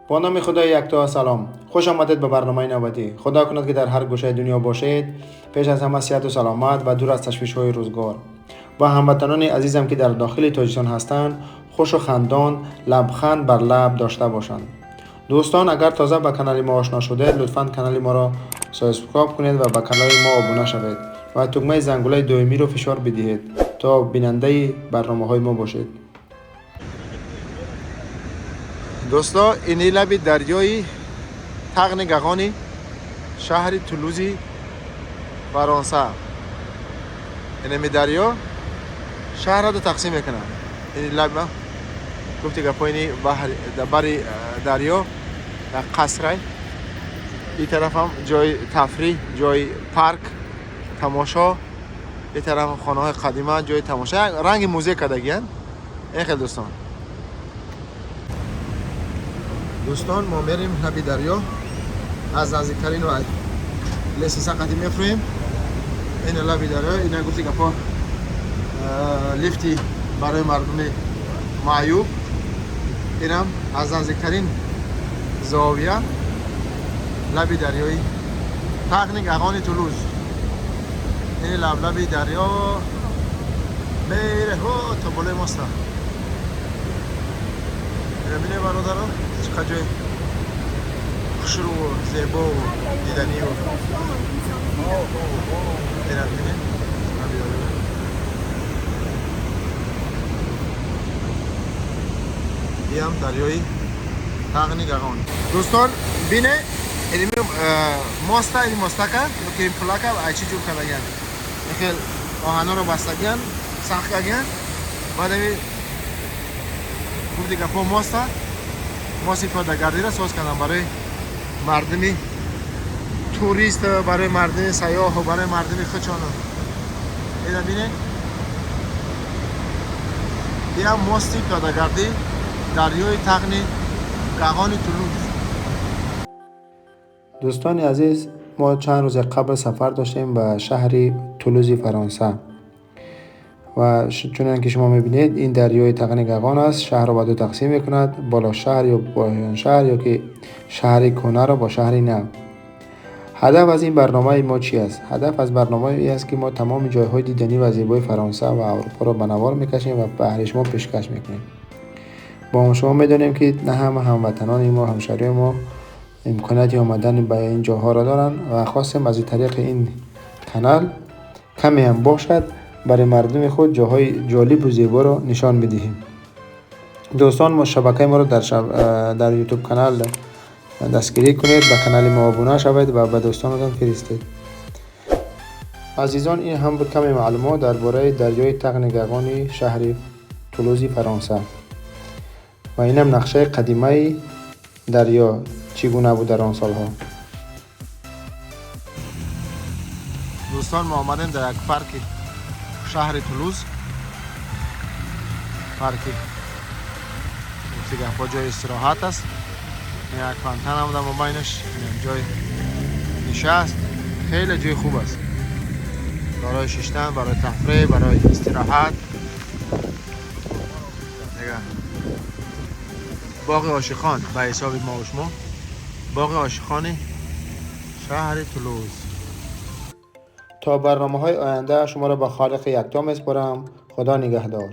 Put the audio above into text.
Бо номи Худои якто салом. Хуш омадед ба барномаи навбатӣ. Худо кунад, ки дар ҳар гӯшаи дунё бошед, пеш аз ҳама сиҳату саломат ва дур аз ташвишҳои рӯзгор. Ва ҳамватанони азизам, ки дар дохили Тоҷикистон ҳастанд, хушу хандон, лабханд бар лаб дошта бошанд. Дӯстон, агар тоза ба канали мо ошно шудед, лутфан канали моро subscribe кунед ва ба канали мо обуна шавед ва тугмаи зангулаи доимиро фишор бидиҳед, то бинандаи барномаҳои мо бошед. Дӯсто, ини лаби дарёи Тағни Гағони шаҳри Тулузи Фаронса. Инами дарё шаҳрро ду тақсим мекунад. Ини лаб гуфти гапо, ини бари дарё як қасрай, ин тарафам ҷои тафриҳ, ҷои парк, тамошо, ин тараф хонаҳои қадима, ҷои тамоша, ранги музей кардагиян. Ин хел, дӯстон. Дӯстон, мо мерем лаби дарё, аз наздиктарин ва лестница қати мефурем. Ина лаби дарё, ина гуфти гапо лифти барои мардуми маъюб. Инам аз наздиктарин зовия лаби дарёи Тағни Гағони Тулуз. Ини лаблаби дарё мере ҳо то болои моста. Ина бинед, бародаро, чӣ қадр ҷои хушрӯву зебову диданиву. Ина бинед лаби дарё. Иам дарёи Тағни Гағон. Дӯстон, бине, иними моста, ини мостака ки пулака ай чӣ ҷур кардагиян, хел оҳаноро бастагиян, сахт кардагиян. Баъд ами гуфти гапо моста, мости пиёдагардиро соз кардам барои мардуми турист, барои мардуми сайёҳу барои мардуми хучону. Ина бинед, иам мости пиёдагардӣ дарёи Тағни Гағони Тулуз. Дӯстони азиз, мо чанд рӯзе қабл сафар доштем ба шаҳри Тулузи Фаронса ва чунон ки шумо мебинед, ин дарёи Тағни Гағон аст, шаҳрро ба ду тақсим мекунад: болошаҳр ё поёншаҳр, ё ки шаҳри кӯҳнаро бо шаҳри нав. Ҳадаф аз ин барномаи мо чи аст? Ҳадаф аз барномаи ин аст, ки мо тамоми ҷойҳои диданӣ ва зебои Фаронса ва Аврупоро ба навор мекашем ва баҳри шумо пешкаш мекунем. Бо шумо медонем, ки на ҳама ҳамватанони мо, ҳамшаҳриёни мо имконияти омадан ба ин ҷойҳоро доранд ва хостем аз тариқи ин канал каме ҳам бошад барои мардуми худ ҷойҳои ҷолибу зеборо нишон бидиҳем. Дӯстон, мо шабакаи моро дар Ютуб канал дастгирӣ кунед, ба канали мо обуна шавед ва ба дӯстонатон фиристед. Азизон, ин ҳам буд каме маълумот дар бораи дарёи Тағни Гағони шаҳри Тулузи Фаронса ва инам нақшаи қадимаи дарё чӣ гуна буд дар он солҳо. Дӯстон, мо омадем дар як парки шаҳри Тулуз. Парки гуфти гапҳо ҷои истироҳат аст. Як фонтан ам дар мобайнаш, ҷои нишаст, хеле ҷои хуб аст барои шиштан, барои тафреҳ, барои истироҳат. Дига боғи ошиқон, ба ҳисоби мо шумо боғи ошиқони шаҳри Тулуз. То барномаҳои оянда шуморо ба Холиқи якто месупорам. Худо нигаҳдор.